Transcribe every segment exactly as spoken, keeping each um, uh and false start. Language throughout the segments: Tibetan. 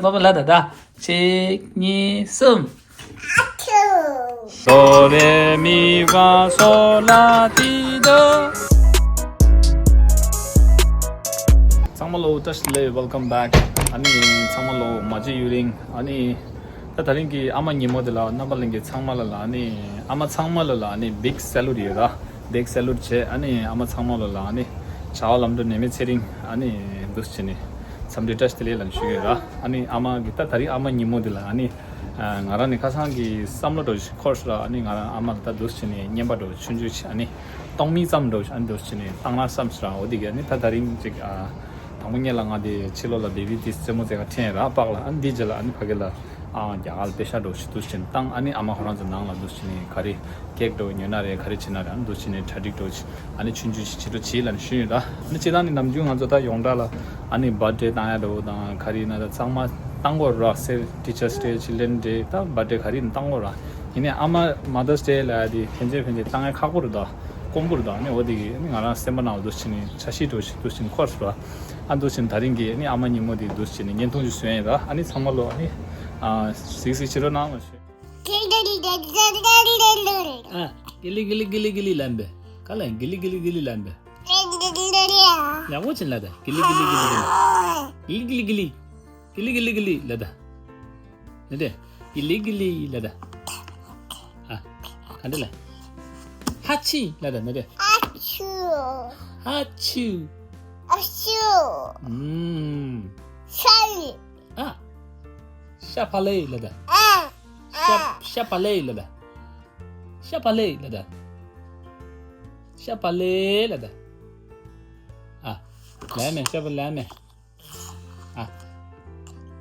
པ་པ་ལ་ད་ད། གཅིག་གཉིས་གསུམ། ཨ་ཁུ། Do re mi fa so la ti do. ཚང་མ་ལོ་བཀྲ་ཤིས་བདེ་ལེགས། Welcome back. ཨ་ནི་ཚང་མ་ལོ་མ་བརྗེད་ཡུན་རིང་། ཨ་ནི་ད་དེ་རིང་གི་ཨ་མ་ཉིན་མོ་དེ་ལ་རྣམ་པ་ལྷན་རྒྱས་ཚང་མ་ལ་ལ། ཨ་ནི་ཨ་མ་ཚང་མ་ལ་ལ་ཨ་ནི་big salute ཡོད་ར། Big salute བྱས། ཨ་ནི་ཨ་མ་ཚང་མ་ལ་ལ་ཨ་ནི་བྱ་བ་ལམ་འགྲོ་ནད་མེད་ཚེ་རིང་། ཨ་ནི་འདུག་སེ་བྱས་ནས་འཚམས་འདྲི་བཀྲ་ཤིས་བདེ་ལེགས་ལབ་ཞུ་གི་ཡོད་ར། ཨ་ནི་ཨ་མ་གི་ད་དེ་རིང་ཨ་མ་ཉིན་མོ་འདི་ལ་ཨ་ནི་ང་རང་ནི་ཁ་སང་གི་བསམ་བློ་འདྲ་བོ་ཞིག་འཁོར་སོང་ར། ཨ་ནི་ང་རང་ཨ་མ་ལ་ད་འདུག་སེ་བྱས་ནས་རྔན་པ་འདྲ་བོ་ཆུང་ཆུང་ཞིག་ཨ་ནི་གཏོང་མིང་ཙམ་འདྲ་བོ་ཞིག་ཨ་ནི་འདུག་སེ་བྱས་ནས་བཏང་ན་བསམ་སོང་ར། འོ་དེ་གི་ཨ་ནི་ད་དེ་རིང་ཅིག་ཨ། དང་པོ་ཉིད་ལ་ང་དེ་ཕྱི་ལོགས་ལ་བེ་བི་དེ་རྩེད་མོ་རྩེ་ག་འཐེན་ར་པགས་ལ། ཨ་ནི་དེའི་རྗེས་ལ་ཨ་ནི་ཕ་གི་ལ་ཨ་རྒྱ་གར་ལ་པེ་ཤ་འདྲ་བོ་ཞིག་འདུག་སེ་བྱས་ནས་བཏང་། ཨ་ནི་ཨ་མ་ཁོ་རང་ཚོ་ནང་ལ་འདུག་སེ་བྱས་ནས་ག་རེ་ཀེག་འདྲ་བོ་ཉོས་ན་རེད། ག་རེ་བྱས་ན་རེད། ཨ་ནི་འདུག་སེ་བྱས་ནས་གྲ་སྒྲིག་འདྲ་བོ་ཞིག་ཨ་ནི་ཆུང་ཆུང་ཞིག་བྱེད་འགྲོ་བྱེད་ལབ་ནས་ཞུས་ཡོད་ར། ཨ་ནི་སྤྱིར་བཏང་ནི་ནམ་རྒྱུན་ང་ཚོ་ད་ཡོངས་གྲགས་ལ་ཨ་ནི་བར་ཐི་ཌེ་བཏང་ཡ་འདྲ་བོ་དང་ག་རེ་ཡིན་ན་ད་ཚང་མ་བཏང་དགོས་ར། སེར་Teachers Day, Children Day ད་བར་ཐི་ཌེ་ག་རེ་ཡིན་ན་བཏང་དགོས་ར། ཡིན་ནའི་ཨ་མ་Mother's Day ལབ་ཡ་དེ་ཕན་ཆད་ཕན་ཆད་བཏང་ཡ་ཁག་པོ་རེད་ད། དཀོན་པོ་རེད་ད། ཨ་ནི་འོ་དེ་གི་ཨ་ནི་ང་རང་སེམས་པ་ནང་ལ་འདུག་སེ་བྱས་ནས་འཆར་གཞི་འདྲ་བོ་ཞིག་འདུག་སེ་བྱས་ནས་འཁོར་སོང་ར། ཨ་འདུག་སེ་བྱས་ནས་དེ་རིང་གི་ཨ་ནི་ཨ་མ་ཉིན་མོ་དེ་འདུག་སེ་བྱས་ནས་བརྙན་ཐུང་ཞིག་བཟོས་ཡིན་ར། ཨ་ནི་ཚང་མ་ལོ་ཨ་ནི་ཨ་གཟིགས་གཟིགས་བྱེད་རོགས་གནང་ལ་ཞུ། ཨ། གི་ལི་གི་ལི་གི་ལི་གི་ལི་ལབ་པས། ག་ལ་གི་ལི་གི་ལི་གི་ལི་ལབ་པས། ཡག་པོ་བྱས་ལབ་ད། གི་ལི་གི་ལི་གི་ལི་གི་ལི། གི་ལི་གི་ལི་གི་ལི། གི་ལི་གི་ལི་གི་ལི་ལབ་ད། ནི་དེ། གི་ལི་གི་ལི་ལབ་ད། ཨ། ག་འདྲ་ལབ། ཧ་ཆི་ལབ་ད་ནི་དེ། ཨ་ཆུ། ཧ་ཆུ། ཨ་ཆུ། ཨུམ། ཤ་ཡི། ཨ། ཤ་བག་ལེབ་ལབ་ད། ཨ། ཤ། ཤ་བག་ལེབ་ལབ་ད། ཤ་བག་ལེབ་ལབ་ད། ཤ་བག་ལེབ་ལབ་ད། ཨ། ལབ་མེད། ཤ་བག་ལེབ་མེད། ཨ།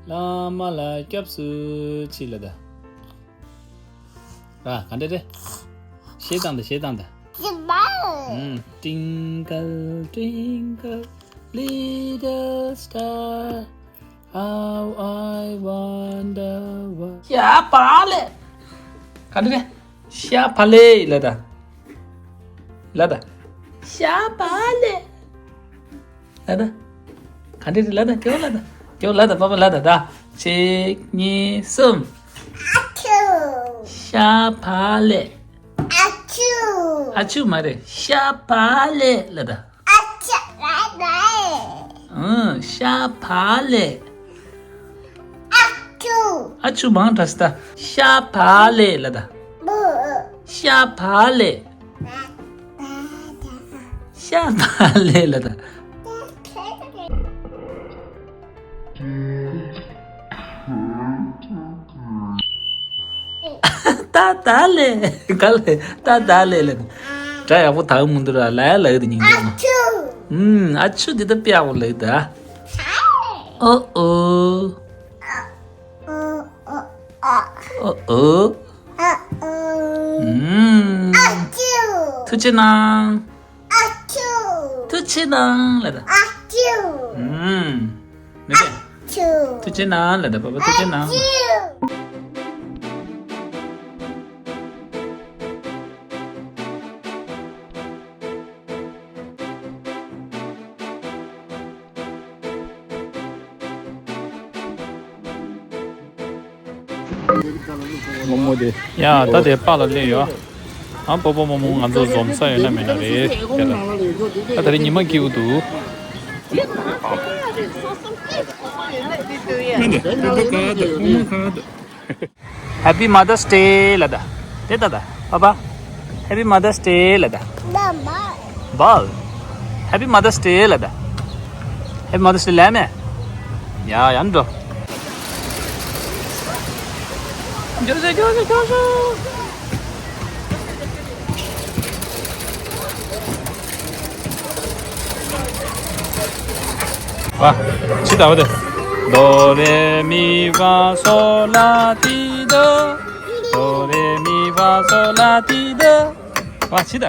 བླ་མ་ལ་སྐྱབས་སུ་མཆི་ལབ་ད། ཨ། ག་འདྲ་རེད། གཞས་བཏང་ད། གཞས་བཏང་ད། ཨུམ། Twinkle twinkle little star, how I wonder why. ཤ་བག་ལེབ། ག་འདྲ་རེད། ཤ་བག་ལེབ་ལབ་ད། ལབ་ད། ཤ་བག་ལེབ། ལབ་ད། ག་འདྲ་རེད། ལབ་ད། སྐྱོ་ལབ་ད། སྐྱོ་ལབ་ད། པ་པ་ལབ་ད་ད། གཅིག་གཉིས་གསུམ། ཨ་ཆུ། ཤ་བག་ལེབ། ཨ་ཆུ། ཨ་ཆུ་མ་རེད། ཤ་བག་ལེབ་ལབ་ད། ཨ་ཆུ་བག་ལེབ། ཨང་། ཤ་བག་ལེབ། ཨ་ཆུ། ཨ་ཆུ་མང་དྲགས་སི་ད། ཤ་བག་ལེབ་ལབ་ད། ཤ་བག་ལེབ། ཤ་བག་ལེབ་ལབ་ད། ཏ་ཏ་ལེ། ག་ལེ། ཏ་ཏ་ལེ་ལེ། སྒྲ་ཡག་པོ་དག་མི་འདུག་ར། ལ་ཡ་ལ་ཡོད་དེ་སྙིང་རྗེ་མོ། ཨུམ། ཨ་ཆུ་འདི་ད་དཔེ་ཡག་པོ་ལ་ཡོད་ད། ཨོ་ཨོ། ཨོ་ཨོ། ཨུམ། ཐུགས་རྗེ་གནང་། ཨ་ཆུ། ཐུགས་རྗེ་གནང་ལབ་ད། ཨ་ཆུ། ཨུམ། མི་དེ། ཨ་ཆུ། ཐུགས་རྗེ་གནང་ལབ་ད། པ་པ་ཐུགས་རྗེ་གནང་། ཨ་ཆུ། རྨོ་མོ་དེ། ཡ། ད་དེ་པཱ་ལགས་སླེབས་ཡོད། ཨ། སྤོ་བོ་རྨོ་མོ་ང་ཚོ་འཛོམས་ས་ཡོད་ན་མེད་ན་རེད། དེ་ལ། ད་དེ་རིང་ཉི་མ་སྐྱིད་པོ་འདུག། Happy Mother's Day ལབ་ད། དེ་ལྟ་ད། པ་པ། Happy Mother's Day ལབ་ད། མ་མ། བལ། Happy Mother's Day ལབ་ད། Happy Mother's Day ལབ་མེད། ཡ་ཡ་འགྲོ། འགྱོ་ཤོག་འགྱོ་ཤོག་འགྱོ་ཤོག། ཨ། ཕྱི་ལྟ་བ་དེ། Do re mi fa so la ti do. Do re mi fa so la ti do. ཨ། ཕྱི་ལྟ།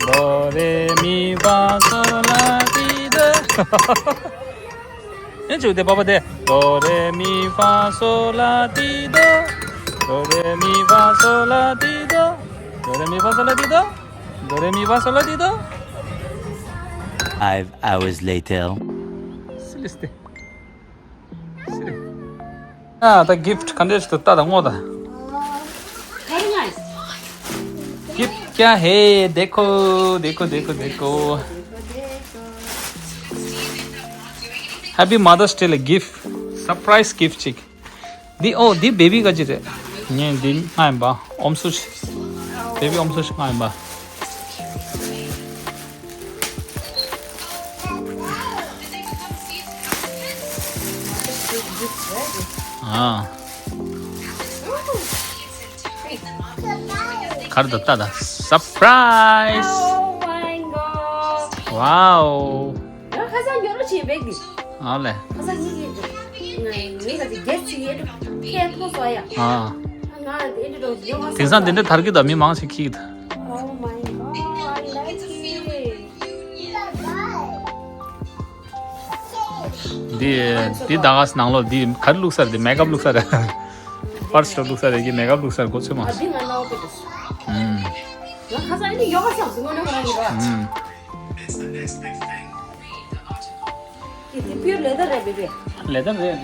Do re mi fa so la ti do. ཡང་ཅིག་དེ་པ་པ་དེ། Do re mi fa so la ti do. Do re mi fa so la ti do. Do re mi fa so la ti do. Do re mi fa so la ti do. Five hours later. སི་ལི་སི་ཏེ། སི་ལི། ཨ་ད་གིཕཊ་ག་འདྲས་ཞིག་འདུག་ལྟ་དང་སྔོག་དང་། Very nice. Gift क्या है? देखो, देखो, देखो, देखो। Happy Mother's Day ལ་གིཕཊ། སར་པ་རའི་སི་གིཕཊ་ཅིག་འདི། ཨོ་འདི་བེ་བི་ག་ཅི་རེད། ངས་འདི་མངགས་ཡིན་པ། ཨོམ་སུ་ཤི། བེ་བི་ཨོམ་སུ་ཤི་མངགས་ཡིན་པ། ཨ། གར་ད་ལྟ་ད་སར་པ་རའི་སི། Oh my god. Wow. ང་ཁ་སང་ཉོ་རོགས་བྱེད་པས་འདི། ཨ་ལས། ཁ་སང་ཉིན་གྱི་ངས་ངས་ཁ་སང་རྒྱལ་སྤྱི་ཡས་ཁྱེད་ཐོག་སོ་ཡ། ཨ། ང་དེ་འདྲ་ཡོང་བ། དེང་སང་དེ་འདྲ་དར་གི་ད་མི་མང་ཞིག་ཁྱི་ད། Oh my god, I like it. འདི་འདི་ད་ག་ནང་ལོགས་འདི་ག་རེ་བླུགས་ས་རེད། འདི་མེག་ཨབ་བླུགས་ས་རེད། པར་སི་ལ་བླུགས་ས་རེད། འདི་མེག་ཨབ་བླུགས་ས་རེད། གོ་ཚོད་མ། ཨ་འདི་ང་ནོར་གི་འདུག་ཨུམ། ང་ཁ་སང་ཨ་ནི་ཡོ་ག་བསམ་སོང་། ངོ་ནས་ཁོ་རང་ཡིན་རོགས། ཨུམ། དེ་དེ་པིའུར་ལེ་དར་རེད་པས། ལེ་དར་རེད།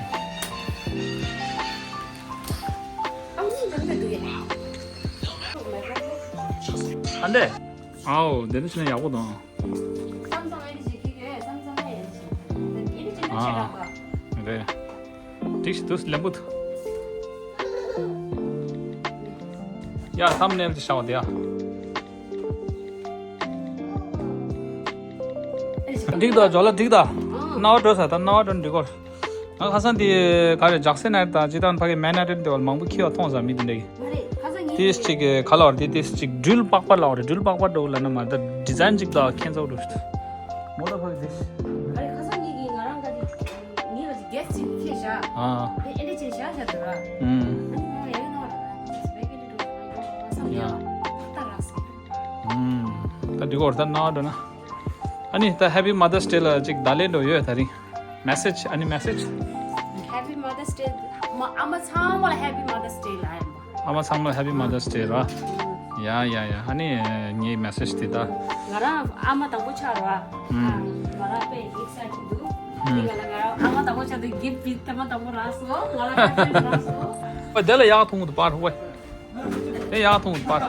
ཨ་ནི་འདི་འདྲ་འདུག་ཡ། ཨ་འདྲས། ཨའོ་འདི་འདྲ་བྱས་ན་ཡག་པོ་འདུག་བསམ་བསམ་ཨེ་འདྲ་བྱེད་ཀྱི་ཡོད། བསམ་བསམ་ཨེ་འདྲ་བྱེད། ཨ་འདི་འདྲ་བྱེད་ན་ཆེ་དྲགས་པ། རེད། འགྲིག་ཤི་འདུག་ལེན་པོ་འདུག་ཡ་ཐམ་ནེལ་དེ་བཞག་པ་དེ་ཡ། འགྲིག་འདུག་ཇོ་ལ་འགྲིག་ད། སྣང་བ་འགྲོ་ས་ད། སྣང་བ་འགྲོ་འགྲིག་གོ། ང་ཁ་སང་དེ་ག་རེ་ཇག་སན་ནའི་དང་ཇི་ཏན་ཕ་གི་མན་ཧ་ཏན་དེ་བར་མང་པོ་འཁྱེར་བ་མཐོང་ས། མི་དེ་འདྲ་གི། ཏིས་ཅིག་ག་ལ་བར་དེ་ཏིས་ཅིག་སྦྲུལ་པགས་པ་ལ་བར་སྦྲུལ་པགས་པ་འགྲོ་ལ་ན་མ་ད་ཌི་ཛའིན་ཅིག་ད་ཁྱེད་ཚོ་འགྲོ་ཤི། མོ་ད་ཕ་གི་དེ། ཨ་རེ་ཁ་སང་ངེད་ཀྱིས་ང་རང་ག་དེ་ངེད་ལ་ཅིག་གེ་སི་ཅིག་ཁྱེར་བཞག་ཨ། དེ་ཨེ་འདྲ་ཅིག་བཞག་བཞག་དུ་ར། ཨུམ། ཨ་ནི་ང་ཡང་ན་བསམ་ཡ། ཡ། ད་འགྲིག་གོ་ད་ན་འགྲོ་ན། ཨ་ནི་ད་Happy Mother's Day ལ་ཅིག་བརྡ་ལན་འགྲོ་ཡོད་ད་རིང་། མེ་སེ་ཇི། ཨ་ནི་མེ་སེ་ཇི། Happy Mother's Day. མ་ཨ་མ་ཚང་མ་ལ་Happy Mother's Day ལ་ཡིན་པ། ཨ་མ་ཚང་མ་ལ་Happy Mother's Day ར། ཡ་ཡ་ཡ། ཨ་ནི་ངའི་མེ་སེ་ཇི་དེ་ད། ང་རང་ཨ་མ་དང་པོ་ཆགས་ར། ཨ། ང་རང་དཔེ་ཨེག་སའི་ཊེཌ་འདུག་ཨ་ནི་ང་ལ་ང་རང་ཨ་མ་དང་པོ་ཆགས་དུས་གིཕ་ཊི་དེ་ཐེངས་མ་དང་པོ་རག་སོང་། ང་ལ་ཧེ་པི་རག་སོང་། ཨོ་དེ་ལ་ཡག་མཐོང་གི་འདུག་པར། ཨོ་དེ་ཡག་མཐོང་གི་འདུག་པར།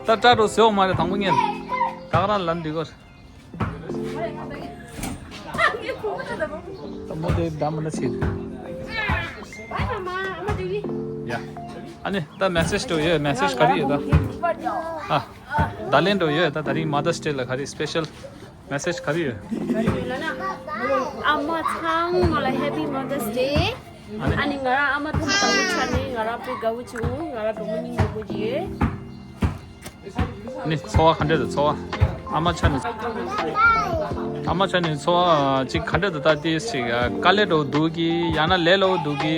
ད་སྐྲ་གྲོ་ཟེའོ་མ་རེད། དང་པོ་ངས་ད་ག་རང་ལ་འདི་གོ། ད་མོ་དེ་ད་མ་ན་ཚིག་ཡ། ཨ་ནི་ད་མེ་སེ་ཇི་འགྲོ་ཡོད། མེ་སེ་ཇི་ག་རེ་ཡོད་ད། ཨ། བརྡ་ལན་འགྲོ་ཡོད་ད། ད་རིང་མ་དར་སི་ཌེ་ལ་ག་རེ་སི་པེ་ཤལ་མེ་སེ་ཇི་ག་རེ་ཡོད། ཨ་མ་ཚང་མ་ལ་Happy Mother's Day། ཨ་ནི་ང་རང་ཨ་མ་ཐོག་མ་དང་པོ་ཆགས་ནས་ང་རང་དཔེ་དགའ་བོ་བྱུང་། ང་རང་གྲོགས་མོ་སྙིང་རྗེ་པོ་ཅིག་ཡོད། ཨ་ནི་ཚོར་བ་ག་འདྲ་འདུག་ཚོར་བ། ཨ་མ་ཆགས་ནས། ཨ་མ་ཆགས་ནས་ཚོར་བ་ཅིག་ག་འདྲ་འདུག་ད་ཏིས་ཅིག་དཀའ་ལས་འགྲོ་འདུག་གི། ཡང་ན་ལས་སླ་པོ་འདུག་གི།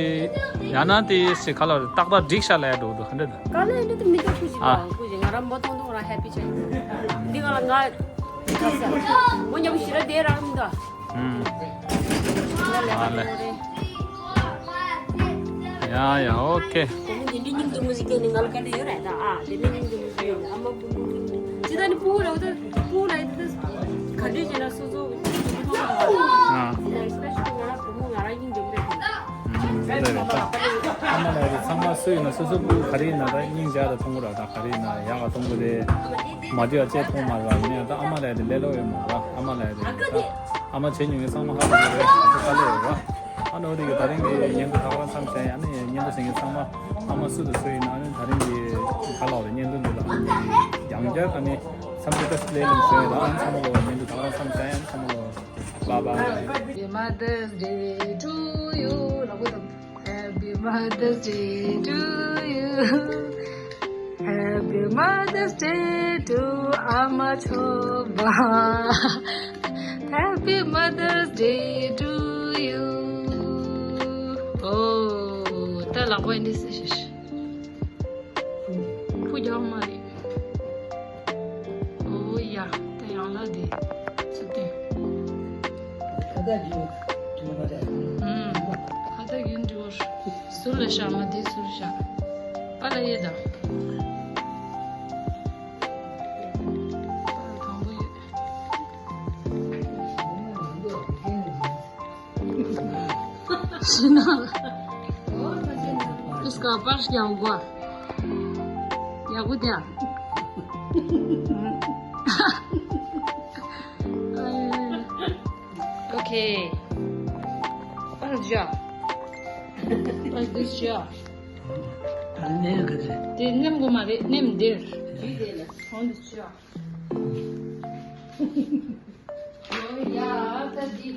ཡང་ན་ཏིས་ཅིག་ག་ལ་ཏག་ཏག་འགྲིག་ཤག་ལབ་ཡ་འགྲོ་འདུག་ག་འདྲ་འདུག་དཀའ་ལས་འདྲ་དེ་མི་འདུག་ཁུ་ཞིག་ཨ། དང་ཁུ་ཞིག་ང་རང་མོ་མཐོང་མཐོང་རང་ཧེ་པི་ཆགས་ཡོད། འདི་ག་ལ་ང་ཁ་ས་མོ་ཉམས་ཞི་ར་དེ་རང་མི་འདུག་ཨ། ཨུམ། ཨ་ལེ། ཡ་ཡ། ཨོ་ཁེ། དེ་ནི་དེ་འདྲའི་སྙིང་སྡུག་མོ་ཞིག་སྐྱེས་ནས་ང་ལ་དཀའ་ལས་ཡོད་རེད་ད། ཨ། དེ་འདྲའི་སྙིང་སྡུག་མོ་ཞིག་ཡོད་རེད། ཨ་མ་བུ་མོ་ཅི་ད་ནི་སྤུ་གུ་རེད་ད། སྤུ་གུ་ལ་ཡིན་ད་ག་འདྲས་བྱས་ན་སོ་སོ་སྤུ་གུ་མཐོང་ཐུབ་པ། ཨ། སི་པེ་ཤལ་ང་རང་བུ་མོ་ང་རང་སྙིང་རྗེ་མོ་རེད་ད། ཨུམ། དེ་འདྲ་རེད་ད། ཨ་མ་ལ་ཡ་དེ་ཚང་མ་སུ་ཡིན་ན་སོ་སོ་སྤུ་གུ་ག་རེ་ཡིན་ན་ད་སྙིང་རྗེ་ད་མཐོང་གི་རེད་ད། ག་རེ་ཡིན་ན་ཡག་ག་མཐོང་གི་རེད། མ་འདྲ་བ་ཅིག་མཐོང་མ་རེད་པ། ཡིན་ན་ཡང་ད་ཨ་མ་ལ་ཡ་དེ་ལས་སླ་པོ་ཡོད་མ་རེད་པ། ཨ་མ་ལ་ཡ་དེ་ད། ཨ་མ་བྱས་མྱོང་མཁན་ཚང་མ་ཧ་གོ་གི་རེད། ང་ཚོ་དཀའ་ལས་ཡོད་ར། ཨ་ནི་འོ་དེ་གི་ད་རིང་གི་བརྙན་ཐུང་ད་ག་རང་མཚམས་བཞག་ཡིན། ཨ་ནི་བརྙན་ཐུང་གཟིགས་མཁན་ཚང་མ་ཨ་མ་སུ་དང་སུ་ཡིན་ན་ཨ་ནི་ད་རིང་གི་ག་ལབ་རེད། བརྙན་ཐུང་འདི་ལ་ཡང་བསྐྱར་ཨ་ནི་མཚམས་འདི་ལྟ་སླེབས་ལེམ་བཟོས་ཡིན་ར། ཨ་ནི་ཚང་མ་ལོ་བརྙན་ཐུང་ད་ག་རང་མཚམས་བཞག་ཡིན། ཨ་ནི་ཚང་མ་ལོ་བཱའི་བཱའི། Happy Mother's Day to you. ལབ་དགོས་དང་། Happy Mother's Day to you. Happy Mother's Day to ཨ་མ་ཆོས་པ། Happy Mother's Day to you. ཨོ། ད་ལག་པ་འདི་སེ་ཤེས། ཕུ་རྒྱག་མ་རེད། ཨོ་ཡ། ད་ཡང་ལ་དེ་ཚུགས་ཏེ། ཁ་ཏ་གི་ཁ་ཏ་གི་འདྲི་བར་ཟུར་ལ་བཞག་མ་དེ་ཟུར་བཞག་པ་ལ་ཡེ་ད། པ་ལ་དང་པོ་ཡོད། ཤི་ན། ཨིས་ཀ་པར་ཡག་གོ། ཡག་གོ་དེ། ཨོ་ཁེ། པར་ཇ། པར་དིས་ཇ། ཨ་ནེ་ག་རེ། དེ་ནེམ་གོ་མ་རེད། ནེམ་འདིར། ཨོ་འདི་ཇ། ཡ་ད་འདི།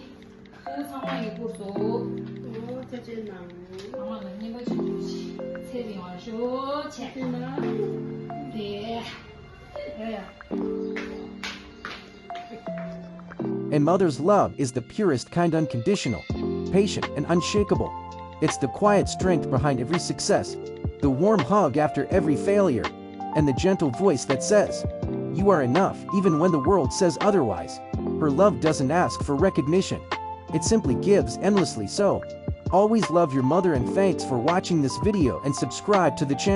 ཁོང་ཚང་མ་ཡི་སྐུ་གཟུགས། ཨོ་ཐུགས་རྗེ་གནང་། ཚང་མ་ལ་སྙན་པ་ཅིག་ཞུ། ཚེ་རིང་བ་ཞུ་ཆེ། ཐུགས་རྗེ་གནང་། དེ། ཡ་ཡ། A mother's love is the purest kind, unconditional, patient, and unshakable. It's the quiet strength behind every success, the warm hug after every failure, and the gentle voice that says, "You are enough," even when the world says otherwise. Her love doesn't ask for recognition. It simply gives endlessly. So, always love your mother, and thanks for watching this video and subscribe to the channel.